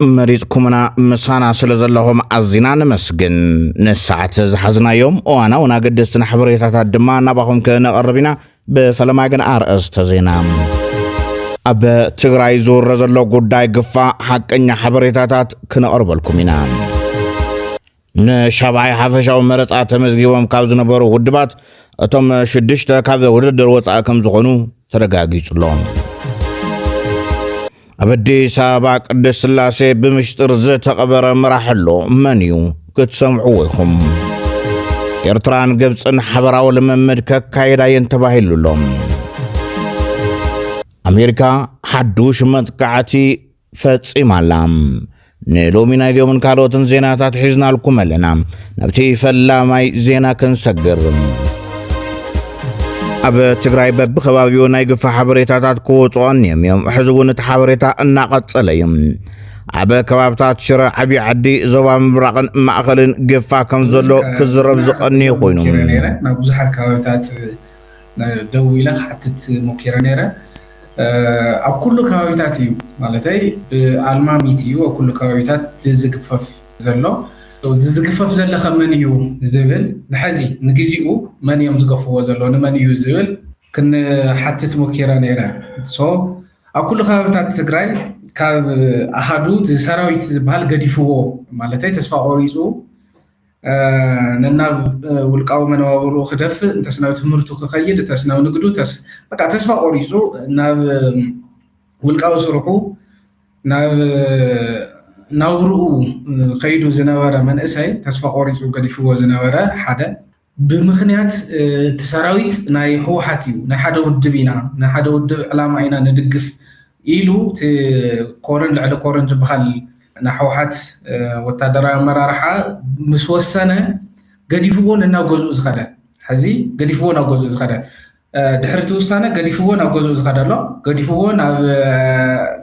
መሪጽኩምና ምሳና ስለ ዘለኹም ኣዚና ነመስግን። ንሰዓት ዝሓዝናዮም እዋናውን ኣገደስትን ሓበሬታታት ድማ ናባኹም ክነቕርብ ኢና። ብፈለማ ግን ኣርእስተ ዜና። ኣብ ትግራይ ዝውረ ዘሎ ጉዳይ ግፋ ሓቀኛ ሓበሬታታት ክነቕርበልኩም ኢና። ንሻብዓይ ሓፈሻዊ መረጻ ተመዝጊቦም ካብ ዝነበሩ ውድባት እቶም ሽዱሽተ ካብ ውድድር ወጻኢ ከም ዝኾኑ ተረጋጊጹ ኣሎ። ኣብ ኣዲስ ኣበባ ቅድስት ስላሴ ብምሽጥር ዝተቐበረ መራሕ ኣሎ። መን እዩ? ክትሰምዕዎ ኢኹም። ኤርትራን ግብጽን ሓበራዊ ልምምድ ከካይዳ እየን ተባሂሉ ኣሎ። ኣሜሪካ ሓዱሽ መጥቃዕቲ ፈጺማ ኣላ። ንሎሚ ናይዚኦምን ካልኦትን ዜናታት ሒዝናልኩም ኣለና። ናብቲ ፈላማይ ዜና ክንሰግር። ኣብ ትግራይ በብኸባቢኡ ናይ ግፋ ሓበሬታታት ክወፁ ቀኒዮም እዮም። ሕዚ እውን እቲ ሓበሬታ እናቐጸለ እዩ። ኣብ ከባብታት ሽረ፣ ዓብዪ ዓዲ፣ ዞባ ምብራቕን ማእኸልን ግፋ ከም ዘሎ ክዝረብ ዝቐንየ ኮይኑ፣ ሞኪረ ነይረ። ናብ ብዙሓት ከባቢታት ደዊለ ክሓትት ሞኪረ ነይረ። ኣብ ኩሉ ከባቢታት እዩ፣ ማለተይ ብኣልማሚት እዩ ኣብ ኩሉ ከባቢታት ዝግፈፍ ዘሎ። ዝግፈፍ ዘለኸ መን እዩ ዝብል፣ ንሐዚ ንግዚኡ መን እዮም ዝገፍዎ ዘሎ፣ ንመን እዩ ዝብል ክንሓትት ሞኪረ ነይረ። So ኣብ ኩሉ ከባቢታት ትግራይ ካብ ኣሃዱ እቲ ሰራዊት ዝበሃል ገዲፍዎ፣ ማለተይ ተስፋ ቆሪፁ፣ ነናብ ውልቃዊ መነባብርኡ ክደፍእ፣ እንተስ ናብ ትምህርቱ ክኸይድ፣ እንተስ ናብ ንግዱ፣ እንተስ በቃ ተስፋ ቆሪፁ ናብ ውልቃዊ ስርሑ፣ ናብ ናብርኡ ከይዱ ዝነበረ መንእሰይ፣ ተስፋ ቆሪፁ ገዲፍዎ ዝነበረ ሓደ፣ ብምኽንያት እቲ ሰራዊት ናይ ህወሓት እዩ፣ ናይ ሓደ ውድብ ኢና፣ ናይ ሓደ ውድብ ዕላማ ኢና ንድግፍ ኢሉ እቲ ኮረን ልዕሊ ኮረን ዝበሃል ናይ ህወሓት ወታደራዊ ኣመራርሓ ምስ ወሰነ፣ ገዲፍዎ ናብ ገዝኡ ዝኸደ። ሕዚ ገዲፍዎ ናብ ገዝኡ ዝኸደ። ድሕሪ እቲ ውሳነ ገዲፍዎ ናብ ገዝኡ ዝኸደ ኣሎ፣ ገዲፍዎ ናብ፣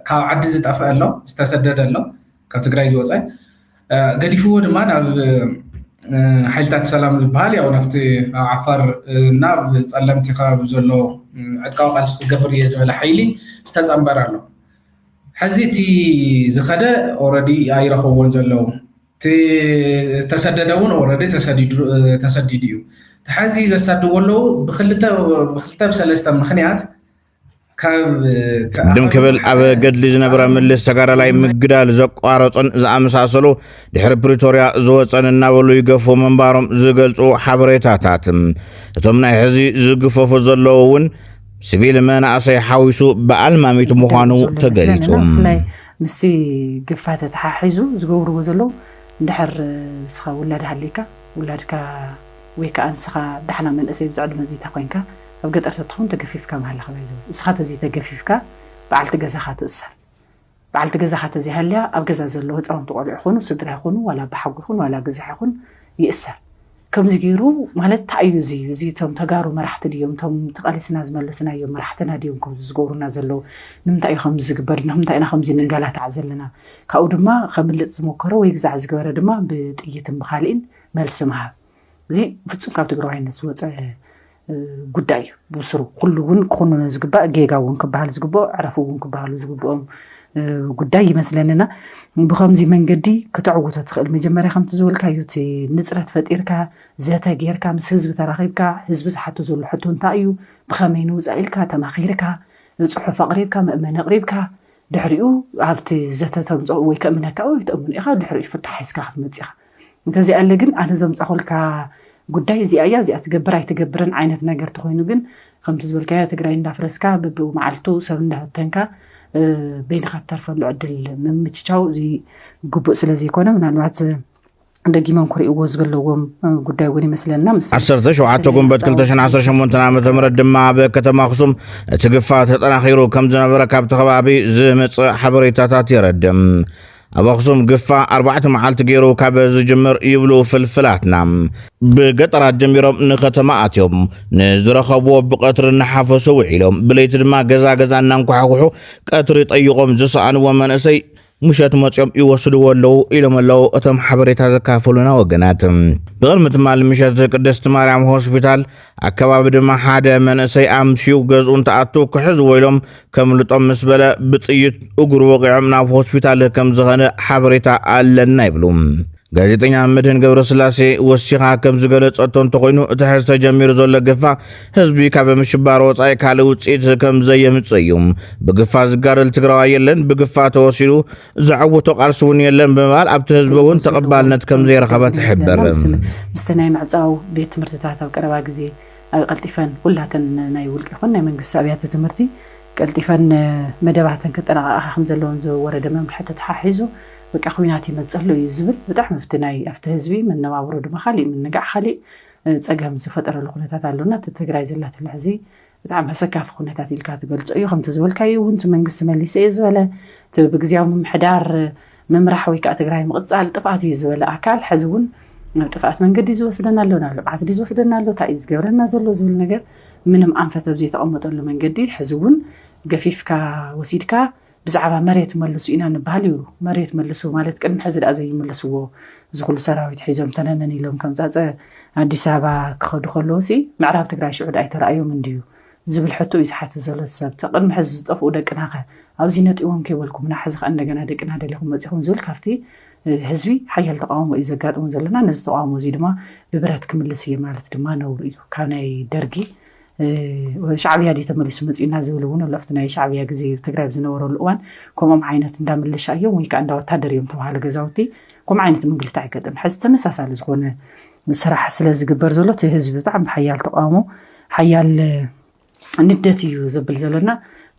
ካብ ዓዲ ዝጠፍአ ኣሎ፣ ዝተሰደደ ኣሎ፣ ካብ ትግራይ ዝወፀ። ገዲፍዎ ድማ ናብ ሓይልታት ሰላም ዝበሃል፣ ያው ናብቲ ኣብ ዓፋር እና ኣብ ጸለምቲ ከባቢ ዘሎ ዕጥቃዊ ቃልሲ ክገብር እየ ዝበለ ሓይሊ ዝተጸንበረ ኣሎ። ሕዚ እቲ ዝኸደ ኦረዲ ኣይረኸብዎን ዘለዉ። እቲ ዝተሰደደ እውን ኦረዲ ተሰዲዱ እዩ። እቲ ሕዚ ዘሳድዎ ኣለዉ ብክልተ ብክልተ ብሰለስተ ምኽንያት ካብ ቅድም ክብል ኣብ ገድሊ ዝነበረ ምልስ ተጋዳላይ ምግዳል ዘቋረጾን ዝኣመሳሰሉ ድሕሪ ፕሪቶርያ ዝወጸን እናበሉ ይገፉ ምንባሮም ዝገልጹ ሓበሬታታት፣ እቶም ናይ ሕዚ ዝግፈፉ ዘለዉ እውን ሲቪል መናእሰይ ሓዊሱ ብኣልማሚት ምዃኑ ተገሊጹ። ብፍላይ ምስቲ ግፋ ተተሓሒዙ ዝገብርዎ ዘለዉ፣ እንድሕር ንስኻ ውላድ ሃልይካ፣ ውላድካ ወይ ከዓ ንስኻ ዳሕና መንእሰይ ኣብዚ ዕድመ እዚ እንተ ኮይንካ፣ ኣብ ገጠር ተትኸውን ተገፊፍካ ምሃለኻ ባይዘው። ንስኻ ተዘይተገፊፍካ በዓልቲ ገዛኻ ትእሰር። በዓልቲ ገዛኻ ተዘይሃልያ ኣብ ገዛ ዘለዉ ህፃውንቲ ቆልዑ ይኹኑ፣ ስድራ ይኹኑ፣ ዋላ ኣባሓጎ ይኹን፣ ዋላ ገዛሕ ይኹን ይእሰር። ከምዚ ገይሩ ማለት እንታይ እዩ እዚ? እዚ እቶም ተጋሩ መራሕቲ ድዮም? እቶም ተቓሊስና ዝመለስናዮም መራሕትና ድዮም ከምዚ ዝገብሩና ዘለዉ? ንምንታይ እዩ ከምዚ ዝግበር? ንምንታይ ኢና ከምዚ ንንገላታዕ ዘለና? ካብኡ ድማ ከምልጥ ዝሞከረ ወይ ግዛዕ ዝገበረ ድማ ብጥይትን ብኻልእን መልሲ ምሃብ። እዚ ፍጹም ካብ ትግራዋይነት ዝወጸ፣ እ፣ ጉዳይ እዩ። ብስሩ ኩሉ እውን ክኹነኖ ዝግባእ፣ ጌጋ እውን ክበሃል ዝግብኦ፣ ዕረፉ እውን ክበሃሉ ዝግብኦም፣ እ፣ ጉዳይ ይመስለንና። ብኸምዚ መንገዲ ክተዕውቶ ትኽእል። መጀመርያ ከምቲ ዝበልካዮ እቲ ንጽረት ፈጢርካ፣ ዘተ ጌርካ፣ ምስ ህዝቢ ተራኺብካ፣ ህዝቢ ዝሓቶ ዘሎ ሕቶ እንታይ እዩ፣ ብኸመይ ንውጻእ ኢልካ ተማኺርካ፣ ጽሑፍ ኣቕሪብካ፣ መእመኒ ኣቕሪብካ፣ ድሕሪኡ ኣብቲ ዘተ ተምጽኦ ወይ ከእምነካ ወይ ተእምኖ ኢኻ፣ ድሕሪኡ ፍታሕ ሒዝካ ክትመጽእ ኢኻ። እንተዚኣለ ግን ኣነ ዘምጻኹልካ ጉዳይ እዚኣ እያ፣ እዚኣ ትገብር ኣይትገብርን ዓይነት ነገር ተኾይኑ ግን፣ ከምቲ ዝበልካዮ ትግራይ እንዳፍረስካ፣ በብኡ መዓልቱ ሰብ እንዳበተንካ፣ እ፣ በይንኻ ትተርፈሉ ዕድል ምምችቻው እዚ ግቡእ ስለ ዘይኮነ፣ ምናልባት ደጊሞም ክርእይዎ ዝገለዎም፣ እ፣ ጉዳይ እውን ይመስለና። ምስ ዓሰርተ ሸውዓተ ጉንበት ክልተ ሽሕን ዓሰርተ ሸሞንተን ዓመተ ምህረት ድማ ኣብ ከተማ ኣኽሱም እቲ ግፋ ተጠናኺሩ ከም ዝነበረ ካብቲ ከባቢ ዝመጽእ ሓበሬታታት የረድእ። ኣብ ኣኽሱም ግፋ ኣርባዕተ መዓልቲ ገይሩ ካብ ዝጅምር ይብሉ ፍልፍላትና። ብገጠራት ጀሚሮም ንከተማ ኣትዮም፣ ንዝረኸብዎ ብቐትሪ እናሓፈሱ ውዒሎም፣ ብለይቲ ድማ ገዛ ገዛ እናንኳሕኩሑ ቀትሪ ጠይቖም ዝሰኣንዎ መንእሰይ ምሸት መፂኦም ይወስድዎ ኣለዉ ኢሎም ኣለዉ እቶም ሓበሬታ ዘካፈሉና ወገናት። ብቕድሚ ትማሊ ምሸት ቅድስቲ ማርያም ሆስፒታል ኣከባቢ ድማ ሓደ መንእሰይ ኣምስዩ ገዝኡ እንትኣቱ ክሕዝዎ ኢሎም ከምልጦም ምስ በለ ብጥይት እግሩ ወቒዖም ናብ ሆስፒታል ከም ዝኸነ ሓበሬታ ኣለና ይብሉ። ጋዜጠኛ መድህን ገብረስላሴ ወሲኻ ከም ዝገለጸቶ እንተኾይኑ እቲ ሕዚ ተጀሚሩ ዘሎ ግፋ ህዝቢ ካብ ምሽባር ወጻኢ ካልእ ውጽኢት ከም ዘየምጽእ እዩ። ብግፋ ዝጋደል ትግራዋይ የለን፣ ብግፋ ተወሲዱ ዘዕውቶ ቃልሲ እውን የለን ብምባል ኣብቲ ህዝቢ እውን ተቐባልነት ከም ዘይረኸበ ትሕብር። ምስቲ ናይ ምዕፃው ቤት ትምህርትታት ኣብ ቀረባ ግዜ ኣብ ቀልጢፈን ኩላተን ናይ ውልቂ ይኹን ናይ መንግስቲ ኣብያተ ትምህርቲ ቀልጢፈን መደባተን ከጠናቐቓ ከም ዘለዎን ዝወረደ መምርሒ ተተሓሒዙ በቃ ኩናት ይመፀሉ እዩ ዝብል ብጣዕሚ ኣብቲ ናይ ኣብቲ ህዝቢ መነባብሮ ድማ ካሊእ ምንጋዕ ካሊእ ፀገም ዝፈጠረሉ ኩነታት ኣሎና። እቲ ትግራይ ዘላትሉ ሕዚ ብጣዕሚ ኣሰካፊ ኩነታት ኢልካ ትገልፆ እዩ። ከምቲ ዝበልካዮ እውን እቲ መንግስቲ መሊሰ እየ ዝበለ እቲ ብግዜያዊ ምምሕዳር ምምራሕ ወይ ከዓ ትግራይ ምቕፃል ጥፍኣት እዩ ዝበለ ኣካል ሕዚ እውን ናብ ጥፍኣት መንገዲ ዝወስደና ኣሎ፣ ናብ ልምዓት ድዩ ዝወስደና ኣሎ፣ እንታይ እዩ ዝገብረና ዘሎ ዝብል ነገር ምንም ኣንፈት ኣብ ዘይተቐመጠሉ መንገዲ ሕዚ እውን ገፊፍካ ወሲድካ ብዛዕባ መሬት መልሱ ኢና ንበሃል ይብሉ። መሬት መልሱ ማለት ቅድሚ ሕዚ ደኣ ዘይምልስዎ እዚ ኩሉ ሰራዊት ሒዞም ተነነን ኢሎም ከም ፃፀ ኣዲስ ኣበባ ክኸዱ ከለዉ ሲ ምዕራብ ትግራይ ሽዑ ደኣ ኣይተረኣዮም እንድዩ ዝብል ሕቶ እዩ ዝሓትት ዘሎ እቲ ሰብ። እቲ ቅድሚ ሕዚ ዝጠፍኡ ደቅናኸ ኣብዚ ነጢቦም ከይበልኩምና ሕዚ ከኣ እንደገና ደቅና ደሊኹም መፂኹም ዝብል ካብቲ ህዝቢ ሓያል ተቃውሞ እዩ ዘጋጥሞ ዘለና። ነዚ ተቃውሞ እዚ ድማ ብብረት ክምልስ እየ ማለት ድማ ነውሪ እዩ። ካብ ናይ ደርጊ ሻዕብያ ድዩ ተመሊሱ መፂኡና ዝብል እውን ኣሎ። ኣብቲ ናይ ሻዕብያ ግዜ ትግራይ ኣብ ዝነበረሉ እዋን ከምኦም ዓይነት እንዳ ምልሻ እዮም ወይ ከዓ እንዳ ወታደር እዮም ተባሃሉ ገዛውቲ ከምኡ ዓይነት ምንግልታ ኣይገጥም። ሕዚ ተመሳሳሊ ዝኾነ ስራሕ ስለ ዝግበር ዘሎ እቲ ህዝቢ ብጣዕሚ ሓያል ተቃውሞ ሓያል ንደት እዩ ዘብል ዘለና።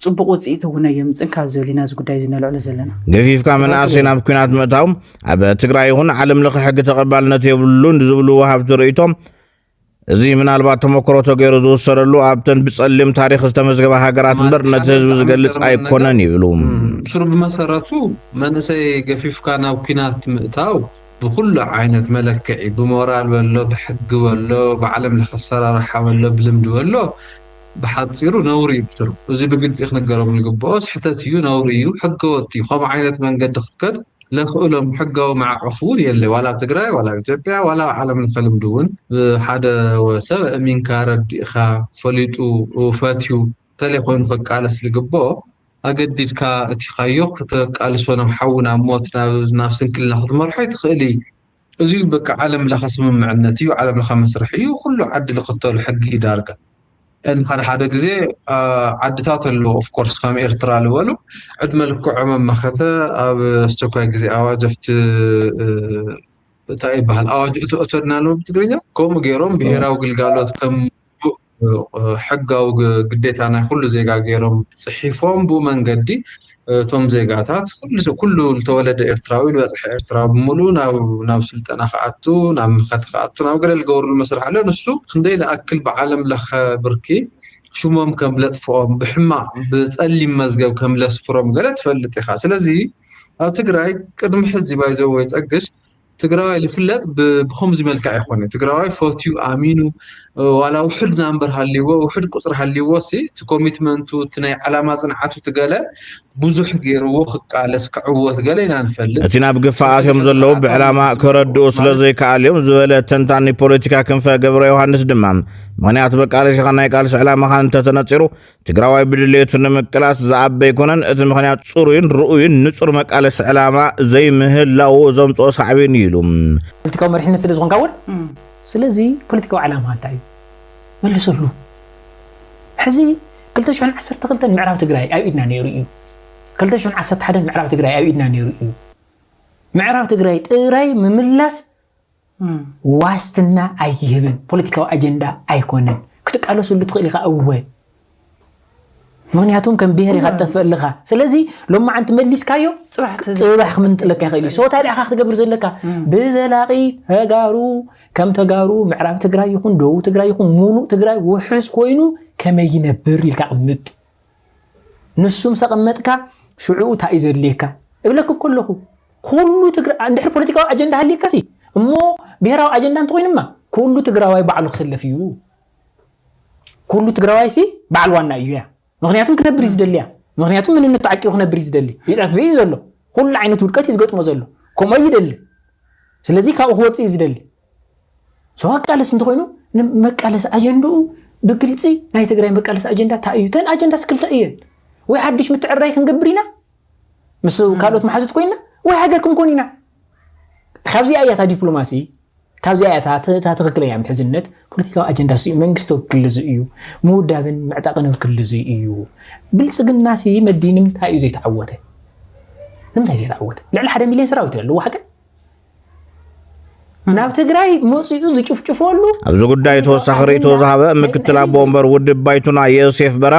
ፅቡቅ ውፅኢት እውን ኣየምፅን ካብ ዝብል ኢና እዚ ጉዳይ እዚ ነልዕሎ ዘለና። ገፊፍካ መናእሰይ ናብ ኲናት ምእታው ኣብ ትግራይ ይኹን ዓለም ለኸ ሕጊ ተቐባልነት የብሉን ዝብሉ ወሃብቲ ርእይቶ እዚ ምናልባት ተመክሮ ተገይሩ ዝውሰደሉ ኣብተን ብፀሊም ታሪክ ዝተመዝገበ ሃገራት እምበር ነቲ ህዝቢ ዝገልፅ ኣይኮነን ይብሉ። ስሩ ብመሰረቱ መንእሰይ ገፊፍካ ናብ ኲናት ምእታው ብኩሉ ዓይነት መለክዒ ብሞራል በሎ ብሕጊ በሎ ብዓለም ለኸ ኣሰራርሓ በሎ ብልምዲ በሎ ብሓፂሩ ነውሪ እዩ ብስሩ። እዚ ብግልፂ ክንገሮም ዝግብኦ ስሕተት እዩ፣ ነውሪ እዩ፣ ሕገወጥ እዩ። ከምኡ ዓይነት መንገዲ ክትከድ ለኽእሎም ሕጋዊ ማዕቐፍ እውን የለ ዋላ ኣብ ትግራይ ዋላ ኣብ ኢትዮጵያ ዋላ ኣብ ዓለም ለኸ ልምዲ እውን ብሓደ ሰብ ኣእሚንካ ረዲእኻ ፈሊጡ ፈትዩ ተለይ ኮይኑ ክቃለስ ዝግብኦ ኣገዲድካ እቲኻዮ ክተቃልሶ ናብ ሓዊ ናብ ሞት ናብ ናብ ስንክልና ክትመርሖ ኣይትኽእል እዩ። እዚ በቃ ዓለም ለኸ ስምምዕነት እዩ፣ ዓለም ለኸ መስርሕ እዩ። ኩሉ ዓዲ ልኽተሉ ሕጊ እዩ ዳርጋ። And ሓደ ሓደ ግዜ ዓድታት ኣለዎ of course ከም ኤርትራ ልበሉ ዕድመ ልክዖም መመኸተ ኣብ ኣስቸኳይ ግዜ ኣዋጅ ኣብቲ እንታይ ይበሃል ኣዋጅ እቶ እቶድና ኣለዎ ብትግርኛ ከምኡ ገይሮም ብሄራዊ ግልጋሎት ከም ሕጋዊ ግዴታ ናይ ኩሉ ዜጋ ገይሮም ፅሒፎም ብኡ መንገዲ እቶም ዜጋታት ኩሉ ዝተወለደ ኤርትራዊ ዝበፅሐ ኤርትራዊ ብምሉ ናብ ስልጠና ክኣቱ ናብ ምኸተ ክኣቱ ናብ ገለ ዝገብርሉ መስርሕ ኣሎ። ንሱ ክንደይ ዝኣክል ብዓለም ለኸ ብርኪ ሽሞም ከም ለጥፍኦም ብሕማቕ ብፀሊም መዝገብ ከም ለስፍሮም ገለ ትፈልጥ ኢኻ። ስለዚ ኣብ ትግራይ ቅድሚ ሕዚ ባይዘወይ ፀግሽ ትግራዋይ ዝፍለጥ ብከምዚ መልክዕ ኣይኮነ። ትግራዋይ ፈትዩ ኣሚኑ ዋላ ውሑድ ናምበር ሃልይዎ ውሑድ ቁፅሪ ሃልይዎ ሲ እቲ ኮሚትመንቱ እቲ ናይ ዓላማ ፅንዓቱ ትገለ ብዙሕ ገይርዎ ክቃለስ ክዕወት ገለ ኢና ንፈልጥ። እቲ ናብ ግፋ ኣትዮም ዘለዉ ብዕላማ ክረድኡ ስለ ዘይከኣሉ እዮም ዝበለ ተንታኒ ፖለቲካ ክንፈ ገብረ ዮሃንስ ድማ ምኽንያት መቃለሲኻን ናይ ቃልሲ ዕላማኻን እንተተነፂሩ ትግራዋይ ብድሌቱ ንምቅላስ ዝኣበ ኣይኮነን። እቲ ምኽንያት ፅሩይን ርኡይን ንፁር መቃለሲ ዕላማ ዘይምህላዉ ዘምፅኦ ሳዕቤን እዩ ኢሉ። ፖለቲካዊ መሪሕነት ስለ ዝኾንካ እውን ስለዚ ፖለቲካዊ ዕላማ እንታይ እዩ? መልሰሉ። ሕዚ ክልተ ሽሕን ዓሰርተ ክልተን ምዕራብ ትግራይ ኣብ ኢድና ነይሩ እዩ። ክልተ ሽሕን ዓሰርተ ሓደን ምዕራብ ትግራይ ኣብ ኢድና ነይሩ እዩ። ምዕራብ ትግራይ ጥራይ ምምላስ ዋስትና ኣይህብን። ፖለቲካዊ ኣጀንዳ ኣይኮነን። ክትቃለሰሉ ትኽእል ኢኻ እወ። ምክንያቱም ከም ብሄር ኢኻ ትጠፍእ ኣለኻ። ስለዚ ሎማዓንቲ መሊስካዮ ፅባሕ ክምንጥለካ ይኽእል እዩ። So እንታይ ኢኻ ክትገብር ዘለካ? ብዘላቒ ተጋሩ ከም ተጋሩ ምዕራብ ትግራይ ይኹን ደቡብ ትግራይ ይኹን ሙሉእ ትግራይ ውሑስ ኮይኑ ከመይ ይነብር ኢልካ ቅምጥ። ንሱ ምስ ኣቐመጥካ ሽዑ እንታይ እዩ ዘድልየካ እብለኪ እኮ ኣለኹ። ኩሉ ትግራይ እንድሕር ፖለቲካዊ ኣጀንዳ ሃልየካ ሲ እሞ ብሄራዊ ኣጀንዳ እንተኾይኑማ ኩሉ ትግራዋይ ባዕሉ ክስለፍ እዩ። ኩሉ ትግራዋይ ሲ በዓል ዋና እዩ እያ። ምክንያቱም ክነብር እዩ ዝደሊ እያ። ምክንያቱም መንነቱ ተዓቂቡ ክነብር እዩ ዝደሊ። ይጠፍእ እዩ ዘሎ። ኩሉ ዓይነት ውድቀት እዩ ዝገጥሞ ዘሎ። ከምኡ ይደሊ። ስለዚ ካብኡ ክወፅእ እዩ ዝደሊ። ሰው ኣቃለስ እንተኮይኑ፣ ንመቃለሲ ኣጀንድኡ ብግልፂ ናይ ትግራይ መቃለሲ ኣጀንዳ እንታይ እዩ? እተን ኣጀንዳስ ክልተ እየን። ወይ ሓድሽ ምትዕርራይ ክንገብር ኢና ምስ ካልኦት መሓዙት ኮይና፣ ወይ ሃገር ክንኮን ኢና። ካብዚኣ እያ እታ ዲፕሎማሲ፣ ካብዚኣ እያ እታ እታ ትኽክለኛ ምሕዝነት። ፖለቲካዊ ኣጀንዳ ሲ መንግስቲ ክልል እዩ፣ ምውዳብን ምዕጣቕን ክልል እዩ። ብልፅግና ሲ መዲ ንምንታይ እዩ ዘይተዓወተ? ንምንታይ ዘይተዓወተ? ልዕሊ ሓደ ሚልዮን ሰራዊት ኣለዎ። ሓቀ ናብ ትግራይ መፂኡ ዝጭፍጭፈሉ። ኣብዚ ጉዳይ ተወሳኺ ርእይቶ ዝሃበ ምክትል ኣቦ ወንበር ውድብ ባይቶና ዮሴፍ በራ፣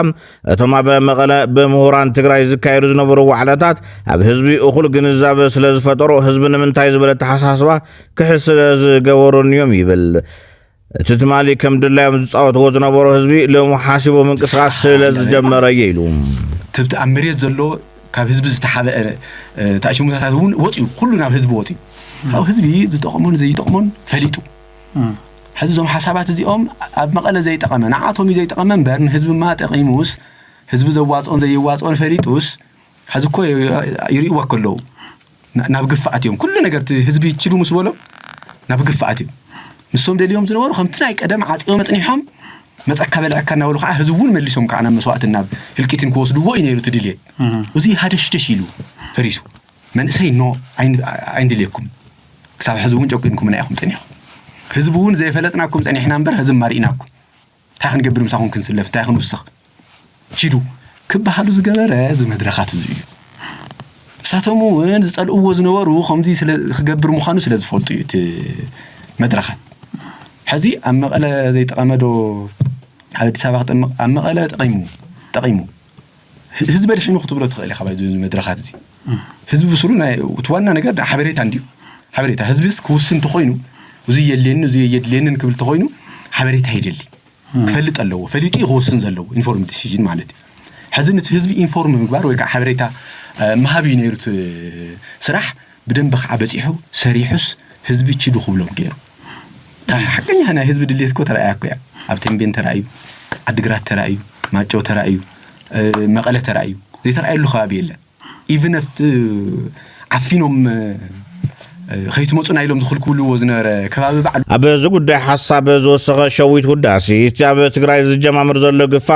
እቶም ኣብ መቐለ ብምሁራን ትግራይ ዝካየዱ ዝነበሩ ዋዕላታት ኣብ ህዝቢ እኹል ግንዛበ ስለ ዝፈጠሩ፣ ህዝቢ ንምንታይ ዝበለ ኣተሓሳስባ ክሕዝ ስለ ዝገበሩን እዮም ይብል። እቲ ትማሊ ከም ድላዮም ዝፃወትዎ ዝነበሩ ህዝቢ ሎሚ ሓሲቡ ምንቅስቃስ ስለ ዝጀመረ እየ ኢሉ። ትብቲ ኣብ መሬት ዘሎ ካብ ህዝቢ ዝተሓበአ፣ እ፣ ተኣሽሙታት እውን ወፅዩ፣ ኩሉ ናብ ህዝቢ ወፅዩ። ካብ ህዝቢ ዝጠቕሞን ዘይጠቕሞን ፈሊጡ። ሕዚ እዞም ሓሳባት እዚኦም ኣብ መቐለ ዘይጠቐመ፣ ንዓቶም እዩ ዘይጠቐመ እምበር፣ ንህዝብማ ጠቒሙስ፣ ህዝቢ ዘዋፅኦን ዘይዋፅኦን ፈሊጡስ፣ ሕዚ እኮ ይርእይዎ ከለዉ፣ ና-፣ ናብ ግፍኣት እዮም። ኩሉ ነገር እቲ ህዝቢ ችዱ ምስ በሎም፣ ናብ ግፍኣት እዮም። ንሶም ደልዮም ዝነበሩ፣ ከምቲ ናይ ቀደም ዓፅዮም መፅኒሖም፣ መፀካ በልዐካ እናበሉ ከዓ፣ ህዝቢ እውን መሊሶም ከዓ ናብ መስዋእትን ናብ ህልቂትን ክወስድዎ እዩ ነይሩ እቲ ድልየት። እዚ ሃደሽደሽ ኢሉ ፈሪሱ። መንእሰይ ኖ፣ ኣይን-፣ ኣይንድልየኩም። ክሳብ ሕዚ እውን ጨቂንኩምና ኢኹም ፀኒኹም። ህዝቢ እውን ዘይፈለጥናኩም ፀኒሕና እምበር፣ ህዝቢ ማርኢናኩም። እንታይ ክንገብር ምሳኹም ክንስለፍ፣ እንታይ ክንውስኽ? ኪዱ ክበሃሉ ዝገበረ እዚ መድረኻት እዚ እዩ። እሳቶም እውን ዝጸልእዎ ዝነበሩ ከምዚ ስለ ክገብር ምዃኑ ስለ ዝፈልጡ እዩ እቲ መድረኻት። ሕዚ ኣብ መቐለ ዘይጠቐመ ዶ ኣብ ኣዲስ ኣበባ ክጠምቕ? ኣብ መቐለ ጠቒሙ፣ ጠቒሙ። ህ-፣ ህዝቢ ኣድሒኑ ክትብሎ ትኽእል ኢኻ። ባይዚ መድረኻት እዚ ህዝቢ ብስሩ ናይ፣ እቲ ዋና ነገር ሓበሬታ እንድዩ። ሓበሬታ ህዝብስ ክውስን ተኾይኑ፣ እዚ የድልየኒ፣ እዚ የድልየንን ክብል ተኾይኑ ሓበሬታ ይደሊ። ክፈልጥ ኣለዎ። ፈሊጡ እዩ ክውስን ዘለዎ፣ ኢንፎርም ዲሲዥን ማለት እዩ። ሕዚ ነቲ ህዝቢ ኢንፎርም ምግባር ወይ ከዓ ሓበሬታ፣ እ፣ ምሃብ እዩ ነይሩ እቲ ስራሕ። ብደንብ ከዓ በፂሑ ሰሪሑስ ህዝቢ ችዱ ክብሎም ገይሩ። እታ ሓቀኛ ናይ ህዝቢ ድሌት እኮ ተረኣያ እኮ እያ። ኣብ ተንቤን ተራእዩ፣ ዓድግራት ተራእዩ፣ ማጨው ተራእዩ፣ እ፣ መቐለ ተራእዩ። ዘይተረኣየሉ ከባቢ የለን። ኢቭን ኣብቲ ዓፊኖም፣ እ፣ ከይትመፁና ኢሎም ዝኽልክልዎ ዝነበረ ከባቢ ባዕሉ። ኣብ እዚ ጉዳይ ሓሳብ ዝወሰኸ ሸዊት ውዳሴ፣ እቲ ኣብ ትግራይ ዝጀማምር ዘሎ ግፋ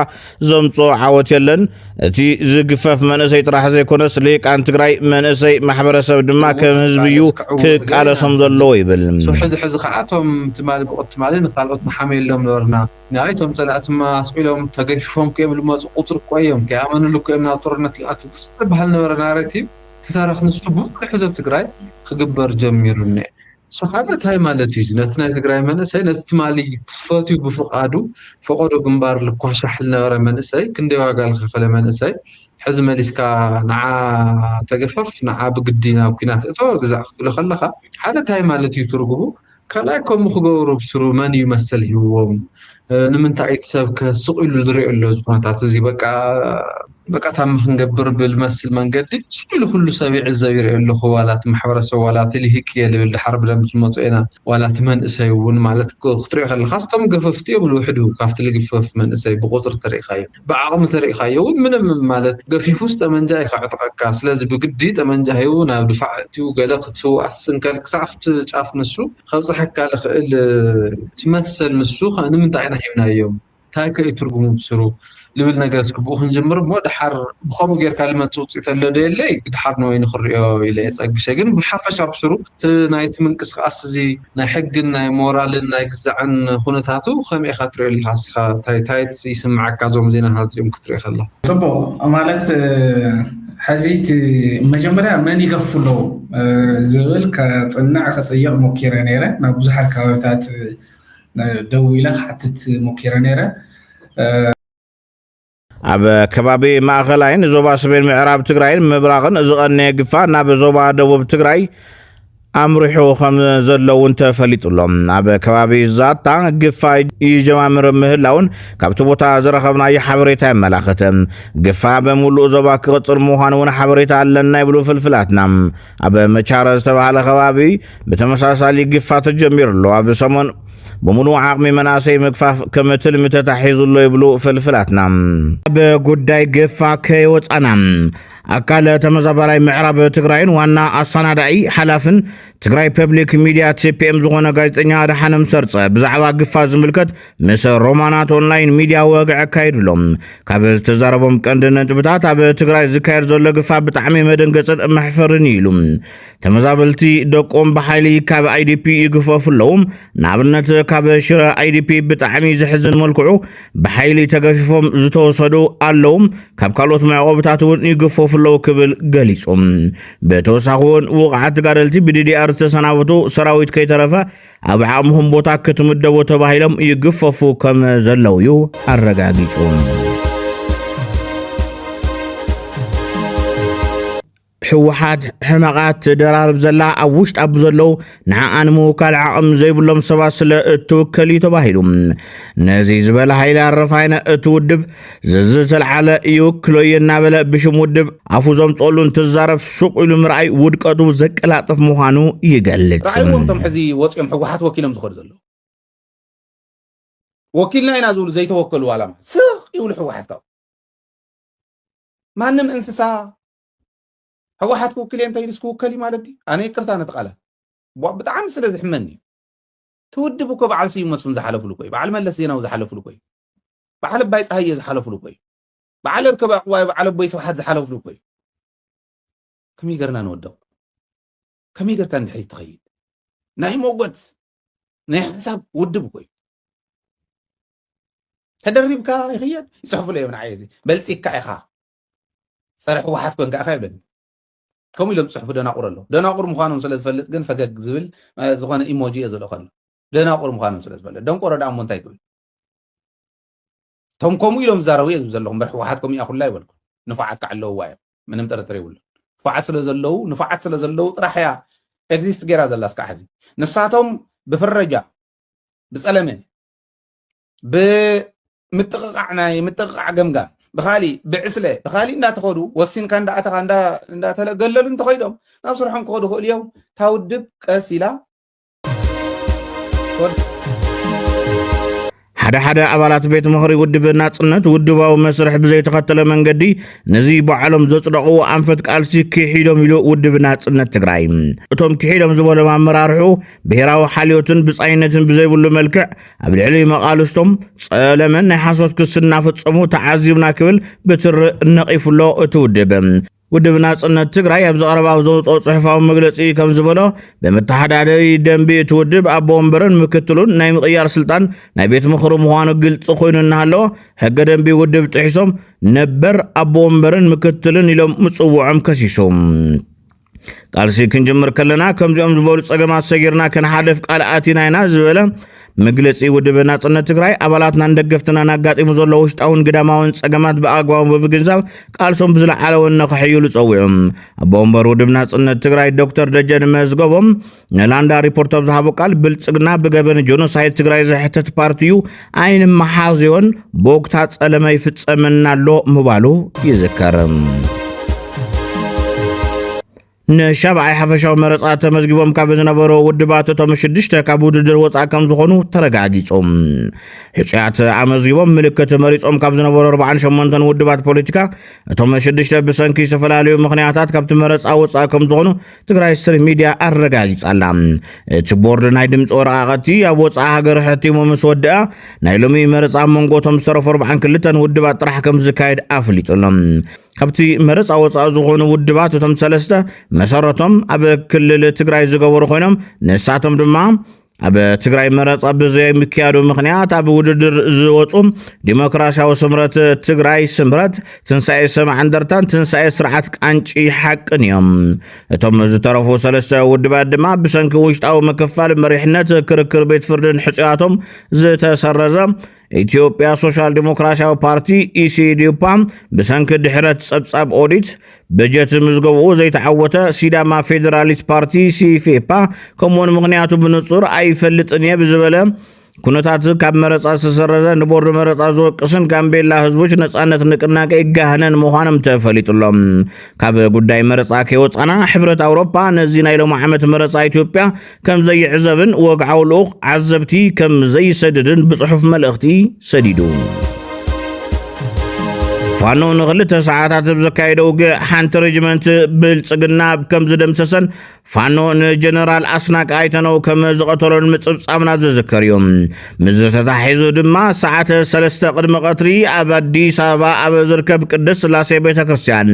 ዘምፅኦ ዓወት የለን። እቲ ዝግፈፍ መንእሰይ ጥራሕ ዘይኮነስ፣ ልሂቃን ትግራይ መንእሰይ ማሕበረሰብ ድማ ከም ህዝቢ እዩ ክቃለሶም ዘለዎ ይብል። So ሕዚ ሕዚ ከዓ እቶም ትማሊ ብቑ-፣ ትማሊ ንኻልኦት ንሓመየሎም ነበርና። ንኣይ እቶም ጸላእትማ ኣስቂሎም ተገፊፎም ከዮም ልመጹ ቁጽሪ እኮ እዮም፣ ከይኣመኑሉ እኮ እዮም ናብ ጦርነት ልኣትዉ ዝበሃል ነበረ ናሬቲቭ። እቲ ታሪኽ ንሱ ብዙሕ ህዝብ ትግራይ ክግበር ጀሚሩ እኒአ። እሱ ሓደ እንታይ ማለት እዩ? ነቲ ናይ ትግራይ መንእሰይ ነቲ ትማሊ ፈትዩ ብፍቓዱ ፈቐዶ ግንባር ልኳሻሕ ልነበረ መንእሰይ፣ ክንደይ ዋጋ ልኸፈለ መንእሰይ፣ ሕዚ መሊስካ ንዓ ተገፈፍ፣ ንዓ ብግዲ ናብ ኲናት እቶ ግዛዕ ክትብሎ ከለኻ፣ ሓደ እንታይ ማለት እዩ ትርጉሙ? ካልኣይ ከምኡ ክገብሩ ብስሩ መን እዩ መሰል ሂብዎም? እ፣ ንምንታይ እቲ ሰብ ከ ስቕ ኢሉ ዝሪኦ ኣሎ እዚ ኩነታት እዚ? በቃ፣ በቃ ታማ ክንገብር ብልመስል መንገዲ ስቕ ኢሉ ኩሉ ሰብ ይዕዘብ ይሪኦ ኣለኹ። ዋላ እቲ ማሕበረሰብ፣ ዋላ እቲ ልሂቅ እየ ልብል፣ ድሓር ብደንብ ክንመጾ ኢና። ዋላ እቲ መንእሰይ እውን ማለት ክ-፣ ክትሪኦ ከለኻ፣ እስቶም ገፈፍቲ እዮም ልውሕዱ ካብቲ ልግፈፍ መንእሰይ ብቁጽሪ ተሪእኻዮ። ብዓቕሚ ተሪእኻዮ እውን ምንም ማለት ገፊፉስ ጠመንጃ እዩ ከዕጥቐካ። ስለዚ ብግዲ ጠመንጃ ሂቡ ናብ ድፋዕ እትዩ ገለ ክትስዋእ ትስንከል ክሳብ ኣብቲ ጫፍ ንሱ ከብጽሐካ ልኽእል ትመሰል ንሱ ከ-፣ ንምንታይ ኢና ሂብናዮም? እንታይ ከ እዩ ትርጉሙ ብስሩ? ልብል ነገር እስኪ ብኡ ክንጅምር እሞ ድሓር ብኸምኡ ጌርካ ልመጽእ ውጽኢት ኣሎ ዶ የለይ? ድሓር ንበይኑ ክርእዮ ኢለ እየ ጸግሸ። ግን ብሓፈሻ ብስሩ እቲ ናይቲ ምንቅስቃስ እዚ ናይ ሕግን ናይ ሞራልን ናይ ግዛዕን ኩነታቱ ከመይ ኢኻ ትርእዮ ኣለኻ? እስኻ እንታይ፣ እንታይ ይስምዓካ እዞም ዜናታት እዚኦም ክትርኢ ከለኻ? ጽቡቕ፣ ማለት፣ እ፣ ሕዚ እቲ መጀመርያ መን ይገፉ ኣለዉ፣ እ፣ ዝብል ከጽንዕ ክጥይቕ ሞኪረ ነይረ። ናብ ብዙሓት ከባቢታት፣ እ፣ ደዊለ ክሓትት ሞኪረ ነይረ። እ፣ ኣብ ከባቢ ማእኸላይን ዞባ ሰሜን ምዕራብ ትግራይን ምብራቕን ዝቐነየ ግፋ ናብ ዞባ ደቡብ ትግራይ ኣምሪሑ ከም ዘሎ እውን ተፈሊጡ ኣሎ። ኣብ ከባቢ ዛታ ግፋ ይጀማምር ምህላውን ካብቲ ቦታ ዝረኸብናዮ ሓበሬታ የመላኽት። ግፋ ብምሉእ ዞባ ክቕጽል ምዃኑ እውን ሓበሬታ ኣለና ይብሉ ፍልፍላትና። ኣብ መቻረ ዝተባህለ ከባቢ ብተመሳሳሊ ግፋ ተጀሚሩ ኣሎ። ኣብ ሰሞን ብምሉእ ዓቕሚ መናእሰይ ምግፋፍ ከም ትልሚ ተታሒዙ ኣሎ ይብሉ ፍልፍላትና። ኣብ ጉዳይ ግፋ ከይወጻና፣ ኣካል ተመዛባላይ ምዕራብ ትግራይን ዋና ኣሰናዳኢ ሓላፍን ትግራይ ፐብሊክ ሚድያ፣ ቲ ፒ ኤም፣ ዝኾነ ጋዜጠኛ ኣድሓኖም ሰርጸ ብዛዕባ ግፋ ዝምልከት ምስ ሮማናት ኦንላይን ሚድያ ወግዒ ኣካይዱ ኣሎ። ካብ ዝተዛረቦም ቀንዲ ነጥብታት፣ ኣብ ትግራይ ዝካየድ ዘሎ ግፋ ብጣዕሚ መደንገጽን መሕፈርን እዩ ኢሉ። ተመዛበልቲ ደቆም ብሓይሊ ካብ ኣይ ዲ ፒ ይግፈፉ ኣለዉ። ንኣብነት፣ ካብ ሽረ ኣይ ዲ ፒ ብጣዕሚ ዘሕዝን መልክዑ ብሓይሊ ተገፊፎም ዝተወሰዱ ኣለዉ። ካብ ካልኦት መዕቆብታት እውን ይግፈፉ ኣለዉ ክብል ገሊጹ። ብተወሳኺ እውን፣ ውቕዓት ተጋደልቲ ብ ዲ ዲ ኣር ዝተሰናበቱ ሰራዊት ከይተረፈ ኣብ ዓቕምኹም ቦታ ክትምደቡ ተባሂሎም ይግፈፉ ከም ዘለዉ እዩ ኣረጋጊጹ። ህወሓት ሕመቓት ትደራርብ ዘላ፣ ኣብ ውሽጣ ብዘለዉ ንዓኣ ንምውካል ዓቕሚ ዘይብሎም ሰባት ስለ እትውከል እዩ ተባሂሉ። ነዚ ዝበለ ሓይሊ ኣረፋይነ እቲ ውድብ፣ ዝዝተልዓለ ይውክሎ እየ እናበለ ብሽም ውድብ ኣፉ ዘምፀሉ እንትዛረብ ሱቕ ኢሉ ምርኣይ ውድቀቱ ዘቀላጥፍ ምዃኑ ይገልጽ። ራእይዎም እቶም ሕዚ ወፂኦም ህወሓት ወኪሎም ዝኸዱ ዘለዉ፣ ወኪልና ኢና ዝብሉ ዘይተወከሉ ዋላ ስቕ ይብሉ። ህወሓት ካብ ማንም እንስሳ ህወሓት ክውክል እየ እንተኢሉስ ክውከል እዩ ማለት ድዩ? ኣነ ይቅርታ ነቲ ቃላት ቧ-፣ ብጣዕሚ ስለ ዝሕመኒ እዩ። እቲ ውድብ እኮ በዓል ስዩም መስፍን ዝሓለፍሉ እኮ እዩ። በዓል መለስ ዜናዊ ዝሓለፍሉ እኮ እዩ። በዓል ኣባይ ፀሃየ ዝሓለፍሉ እኮ እዩ። በዓል እርከበ ዕቁባይ፣ በዓል ኣቦይ ስብሓት ዝሓለፍሉ እኮ እዩ። ከመይ ገርና ንወደቕ? ከመይ ገርካ ንድሕሪት ትኸይድ? ናይ ሞጎት ናይ ሓሳብ ውድብ እኮ እዩ። ተደሪብካ ይኽየድ፣ ይፅሕፉ እዮም ንዓይ። እዚ በልፂካ ኢኻ፣ ፀረ ህወሓት ኮንካ ኢኻ ይብለኒ። ከምኡ ኢሎም ዝፅሕፉ ደናቁር ኣለዉ። ደናቁር ምዃኖም ስለ ዝፈልጥ ግን ፈገግ ዝብል፣ እ፣ ዝኾነ ኢሞጂ እየ ዝልእኸሉ። ደናቁር ምዃኖም ስለ ዝፈልጥ። ደንቆሮ ደኣ እሞ እንታይ ክብል? እቶም ከምኡ ኢሎም ዝዛረቡ እየ ዝብል ዘለኹ እምበር ህወሓት ከምኡ እያ ኩላ ኣይበልኩ። ንፉዓት ከዓ ኣለውዋ እዮም። ምንም ጥርጥር የብሉን። ንፉዓት ስለ ዘለዉ፣ ንፉዓት ስለ ዘለዉ ጥራሕ እያ ኤግዚስት ገይራ ዘላ እስካዕ ሕዚ። ንሳቶም ብፍረጃ፣ ብጸለመ፣ ብምጥቕቓዕ፣ ናይ ምጥቕቓዕ ገምጋም፣ ብኻሊእ ብዕስለ፣ ብኻሊእ እንዳተኸዱ፣ ወሲንካ እንዳኣተኻ፣ እንዳ-፣ እንዳተገለሉ እንተኸይዶም፣ ናብ ስርሖም ክኸዱ ይኽእሉ እዮም። እታ ውድብ ቀስ ኢላ ሓደ ሓደ ኣባላት ቤት ምኽሪ ውድብ ናጽነት ውድባዊ መስርሕ ብዘይተኸተለ መንገዲ ነዚ ባዕሎም ዘጽደቕዎ ኣንፈት ቃልሲ ክሒዶም ኢሉ ውድብ ናጽነት ትግራይ። እቶም ክሒዶም ዝበሎም ኣመራርሑ ብሄራዊ ሓልዮትን ብጻይነትን ብዘይብሉ መልክዕ ኣብ ልዕሊ መቓልስቶም ጸለመን ናይ ሓሶት ክሲ እናፈጸሙ ተዓዚብና ክብል ብትሪ ነቒፉ ኣሎ እቲ ውድብ። ውድብ ናጽነት ትግራይ ኣብ ዘቕረባ ኣብ ዘውፅኦ ጽሑፋዊ መግለጺ ከም ዝበሎ፣ ብመተሓዳደሪ ደንቢ እቲ ውድብ ኣቦ ወንበርን ምክትሉን ናይ ምቕያር ስልጣን ናይ ቤት ምኽሪ ምዃኑ ግልፂ ኮይኑ እናሃለወ፣ ሕገ ደንቢ ውድብ ጥሒሶም ነበር ኣቦ ወንበርን ምክትልን ኢሎም ምፅውዖም ከሲሱ። ቃልሲ ክንጅምር ከለና ከምዚኦም ዝበሉ ጸገማት ሰጊርና ክንሓልፍ ቃል ኣቲና ኢና ዝበለ መግለጺ ውድብ ናጽነት ትግራይ፣ ኣባላትናን ደገፍትናን ኣጋጢሙ ዘሎ ውሽጣውን ግዳማውን ጸገማት ብኣግባቡ ብምግንዛብ ቃልሶም ብዝለዓለ ወነ ከሕይሉ ጸዊዑ። ኣቦ ወንበር ውድብ ናጽነት ትግራይ ዶክተር ደጀን መዝገቦም ንላንዳ ሪፖርት ኣብ ዝሃቦ ቃል፣ ብልጽግና ብገበን ጀኖሳይድ ትግራይ ዝሕተት ፓርቲ እዩ፣ ኣይንመሓዝዮን፣ ቦክታ ጸለመ ይፍጸመና ኣሎ ምባሉ ይዝከር። ንሻብዓይ ሓፈሻዊ መረጻ ተመዝጊቦም ካብ ዝነበሩ ውድባት እቶም ሽዱሽተ ካብ ውድድር ወጻኢ ከም ዝኾኑ ተረጋጊጹ። ሕጹያት ኣመዝጊቦም ምልክት መሪጾም ካብ ዝነበሩ ኣርባዓን ሸሞንተን ውድባት ፖለቲካ እቶም ሽዱሽተ ብሰንኪ ዝተፈላለዩ ምኽንያታት ካብቲ መረጻ ወጻኢ ከም ዝኾኑ ትግራይ ስትሪም ሚድያ ኣረጋጊጻ ኣላ። እቲ ቦርድ ናይ ድምፂ ወረቓቕቲ ኣብ ወጻኢ ሃገር ሕቲሙ ምስ ወደኣ ናይ ሎሚ መረጻ ኣብ መንጎ እቶም ዝተረፉ ኣርባዓን ክልተን ውድባት ጥራሕ ከም ዝካየድ ኣፍሊጡ ኣሎ። ካብቲ መረጻ ወጻኢ ዝኾኑ ውድባት እቶም ሰለስተ መሰረቶም ኣብ ክልል ትግራይ ዝገበሩ ኮይኖም፣ ንሳቶም ድማ ኣብ ትግራይ መረጻ ብዘይምክያዱ ምኽንያት ኣብ ውድድር ዝወጹ ዲሞክራሲያዊ ስምረት ትግራይ ስምረት፣ ትንሳኤ ሰማዕ እንደርታን ትንሳኤ ስርዓት ቃንጪ ሓቅን እዮም። እቶም ዝተረፉ ሰለስተ ውድባት ድማ ብሰንኪ ውሽጣዊ ምክፋል መሪሕነት ክርክር ቤት ፍርድን ሕጹያቶም ዝተሰረዘ ኢትዮጵያ ሶሻል ዲሞክራሲያዊ ፓርቲ፣ ኢሲዲፓ፣ ብሰንኪ ድሕረት ጸብጻብ ኦዲት በጀት ምዝገባኡ ዘይተዓወተ፣ ሲዳማ ፌዴራሊስት ፓርቲ፣ ሲፌፓ፣ ከምኡውን ምኽንያቱ ብንጹር ኣይፈልጥን እየ ብዝበለ ኩነታት ካብ መረጻ ዝተሰረዘ፣ ንቦርድ መረጻ ዝወቅስን ጋምቤላ ህዝቦች ነጻነት ንቅናቄ ይጋህነን ምዃኖም ተፈሊጡ ኣሎ። ካብ ጉዳይ መረጻ ከይወጻና፣ ሕብረት ኣውሮፓ ነዚ ናይ ሎሚ ዓመት መረጻ ኢትዮጵያ ከም ዘይዕዘብን ወግዓዊ ልኡኽ ዓዘብቲ ከም ዘይሰድድን ብጽሑፍ መልእኽቲ ሰዲዱ። ፋኖ ንክልተ ሰዓታት ኣብ ዘካየደ ውግእ ሓንቲ ሬጅመንት ብልጽግና ከም ዝደምሰሰን ፋኖ ንጀነራል ኣስናቀ ኣይተነው ከም ዝቐተሎን ምጽብጻብና ዝዝከር እዩ። ምስ ተታሒዙ ድማ ሰዓት ሰለስተ ቅድሚ ቀትሪ ኣብ ኣዲስ ኣበባ ኣብ ዝርከብ ቅድስት ስላሴ ቤተ ክርስቲያን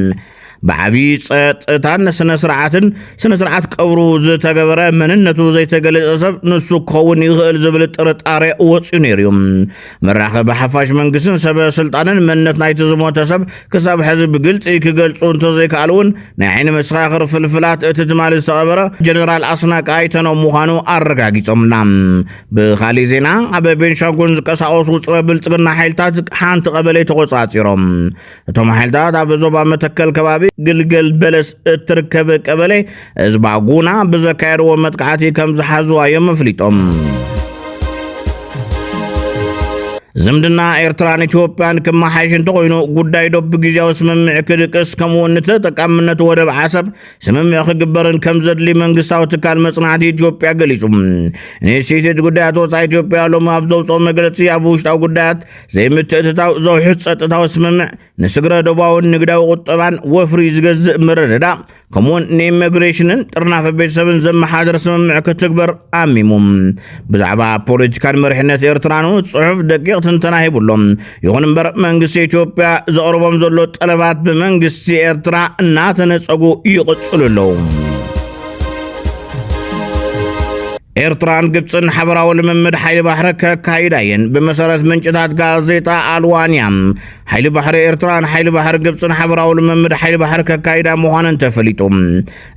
ብዓብዪ ጸጥታን ስነ ስርዓትን ስነ ስርዓት ቀብሩ ዝተገበረ መንነቱ ዘይተገለጸ ሰብ ንሱ ክኸውን ይኽእል ዝብል ጥርጣሬ ወጺኡ ነይሩ እዩ። መራኸቢ ሓፋሽ መንግስትን ሰበ ስልጣንን መንነት ናይቲ ዝሞተ ሰብ ክሳብ ሕዚ ብግልጺ ክገልጹ እንተዘይከኣሉ እውን ናይ ዓይኒ መሰኻኽር ፍልፍላት እቲ ትማሊ ዝተቐበረ ጀነራል ኣስናቀ ኣይተነው ምዃኑ ኣረጋጊጾምና። ብኻሊእ ዜና ኣብ ቤንሻንጉል ዝንቀሳቐሱ ጽረ ብልጽግና ሓይልታት ሓንቲ ቀበሌ ተቖጻጺሮም። እቶም ሓይልታት ኣብ ዞባ መተከል ከባቢ ግልገል በለስ እትርከብ ቀበሌ ህዝባ ጉና ብዘካየድዎ መጥቃዕቲ ከም ዝሓዝዋ እዮም ኣፍሊጦም። ዝምድና ኤርትራን ኢትዮጵያን ክመሓየሽ እንተኾይኑ ጉዳይ ዶብ ብግዜያዊ ስምምዕ ክድቅስ ከምኡውን ንተጠቃምነት ወደብ ዓሰብ ስምምዕ ክግበርን ከም ዘድሊ መንግስታዊ ትካል መጽናዕቲ ኢትዮጵያ ገሊጹ። ኢንስቲትዩት ጉዳያት ወጻኢ ኢትዮጵያ ሎሚ ኣብ ዘውፅኦ መግለጺ ኣብ ውሽጣዊ ጉዳያት ዘይምትእትታው ዘውሕድ ጸጥታዊ ስምምዕ ንስግረ ዶባውን ንግዳዊ ቁጠባን ወፍሪ ዝገዝእ ምርድዳእ ከምኡውን ንኢሚግሬሽንን ጥርናፈ ቤተሰብን ዘመሓድር ስምምዕ ክትግበር ኣሚሙ። ብዛዕባ ፖለቲካን መሪሕነት ኤርትራ ንኡት ጽሑፍ ደቂቕ ትንተና ሂቡሎም። ይኹን እምበር መንግስቲ ኢትዮጵያ ዘቕርቦም ዘሎ ጠለባት ብመንግስቲ ኤርትራ እናተነጸጉ ይቕጽሉ ኣለዉ። ኤርትራን ግብጽን ሓበራዊ ልምምድ ሓይሊ ባሕሪ ከካይዳ እየን። ብመሰረት ምንጭታት ጋዜጣ ኣልዋንያ ሓይሊ ባሕሪ ኤርትራን ሓይሊ ባሕሪ ግብጽን ሓበራዊ ልምምድ ሓይሊ ባሕሪ ከካይዳ ምዃነን ተፈሊጡ።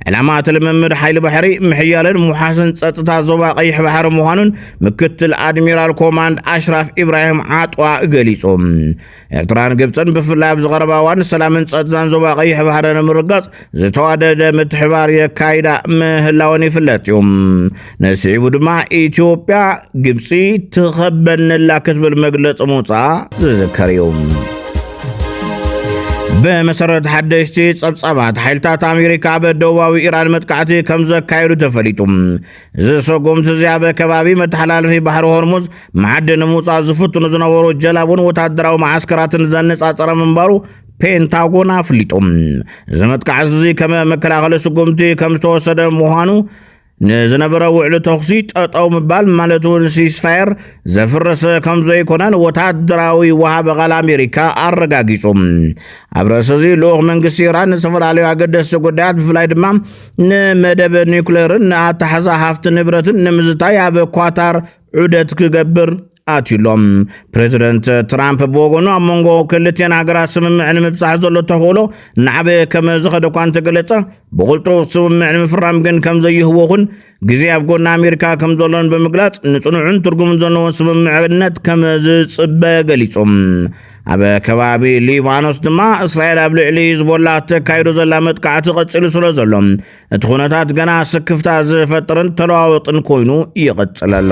ዕላማ እቲ ልምምድ ሓይሊ ባሕሪ ምሕያልን ምውሓስን ጸጥታ ዞባ ቀይሕ ባሕሪ ምዃኑን ምክትል ኣድሚራል ኮማንድ ኣሽራፍ ኢብራሂም ዓጥዋ ገሊጹ። ኤርትራን ግብጽን ብፍላይ ኣብዚ ቀረባ እዋን ሰላምን ጸጥታን ዞባ ቀይሕ ባሕሪ ንምርጋጽ ዝተዋደደ ምትሕባር የካይዳ ምህላወን ይፍለጥ እዩ። ንስዒቡ ድማ ኢትዮጵያ ግብጺ ትኸበንላ ክትብል መግለጺ ምውጻኣ ዝዝከር እዩ። ብመሰረት ሓደሽቲ ጸብጻባት ሓይልታት ኣሜሪካ ኣብ ደቡባዊ ኢራን መጥቃዕቲ ከም ዘካየዱ ተፈሊጡ። እዚ ሰጉምቲ እዚ ኣብ ከባቢ መተሓላለፊ ባሕሪ ሆርሙዝ መዓዲ ንምውጻእ ዝፍትኑ ዝነበሩ ጀላቡን ወታደራዊ መዓስከራትን ዘነጻጸረ ምንባሩ ፔንታጎን ኣፍሊጡ። እዚ መጥቃዕቲ እዚ ከም መከላኸሊ ስጉምቲ ከም ዝተወሰደ ምዃኑ ንዝነበረ ውዕሊ ተኹሲ ጠጠው ምባል ማለት እውን ሲስፋየር ዘፍርስ ከም ዘይኮነን ወታደራዊ ወሃቢ ቃል ኣሜሪካ ኣረጋጊጹ። ኣብ ርእሲ እዚ ልኡኽ መንግስቲ ኢራን ዝተፈላለዩ ኣገደስቲ ጉዳያት ብፍላይ ድማ ንመደብ ኒውክሌርን ንኣተሓዛ ሃፍቲ ንብረትን ንምዝታይ ኣብ ኳታር ዑደት ክገብር ኣትዩሎም። ፕሬዚደንት ትራምፕ ብወገኑ ኣብ መንጎ ክልቲአን ሃገራት ስምምዕ ንምብጻሕ ዘሎ ተኽእሎ እናዓበየ ከም ዝኸደ እኳ እንተገለጸ ብቕልጡፍ ስምምዕ ንምፍራም ግን ከም ዘይህወኹን ግዜ ኣብ ጎኒ ኣሜሪካ ከም ዘሎን ብምግላጽ ንጽኑዕን ትርጉምን ዘለዎን ስምምዕነት ከም ዝጽበ ገሊጹ። ኣብ ከባቢ ሊባኖስ ድማ እስራኤል ኣብ ልዕሊ ሂዝቦላ ተካይዶ ዘላ መጥቃዕቲ ቀጺሉ ስለ ዘሎ እቲ ኩነታት ገና ስክፍታ ዝፈጥርን ተለዋወጥን ኮይኑ ይቕጽል ኣሎ።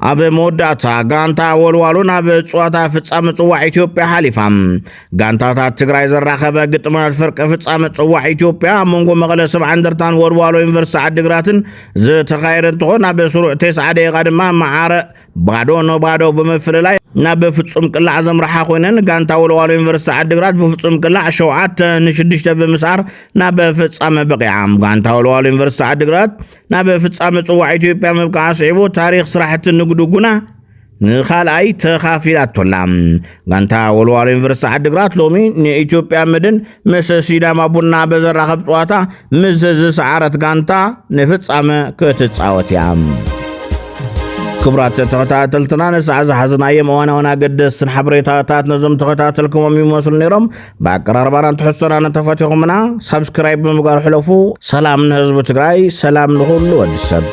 ኣብ መወዳእታ ጋንታ ወልዋሎ ናብ ጸዋታ ፍጻመ ጽዋዕ ኢትዮጵያ ሓሊፋ። ጋንታታት ትግራይ ዘራኸበ ግጥማት ፍርቂ ፍጻመ ጽዋዕ ኢትዮጵያ ኣብ መንጎ መቐለ ሰብዓ እንደርታን ወልዋሎ ዩኒቨርሲቲ ዓዲግራትን ዝተኻየደ እንትኾን ኣብ ስሩዕ ተስዓ ደቂቓ ድማ መዓረ ባዶ ንባዶ ብምፍልላይ ናብ ፍጹም ቅላዕ ዘምርሓ ኮይነን ጋንታ ወልዋሎ ዩኒቨርሲቲ ዓዲግራት ብፍጹም ቅላዕ ሸውዓተ ንሽዱሽተ ብምስዓር ናብ ፍጻመ በቂዓ። ጋንታ ወልዋሎ ዩኒቨርሲቲ ዓዲግራት ናብ ፍጻመ ጽዋዕ ኢትዮጵያ ምብቃዓ ስዒቡ ታሪኽ ስራሕቲ ንግዱ ጉና ንኻልኣይ ተኻፊላቶላ። ጋንታ ወልዋሎ ዩኒቨርሲቲ ዓዲግራት ሎሚ ንኢትዮጵያ መድን ምስ ሲዳማ ቡና በዘራኸብ ጸዋታ ምስ ዝሰዓረት ጋንታ ንፍጻመ ክትጻወት እያ። ክቡራት ተኸታተልትና ንሰዓ ዝሓዝናዮም እዋናውን ኣገደስትን ሓበሬታታት ነዞም ተኸታተልኩሞም ይመስሉ ነይሮም። ብኣቀራርባናን ትሕዝቶናን እንተፈቲኹምና ሳብስክራይብ ብምግባር ሕለፉ። ሰላም ንህዝቢ ትግራይ፣ ሰላም ንኹሉ ወዲ ሰብ።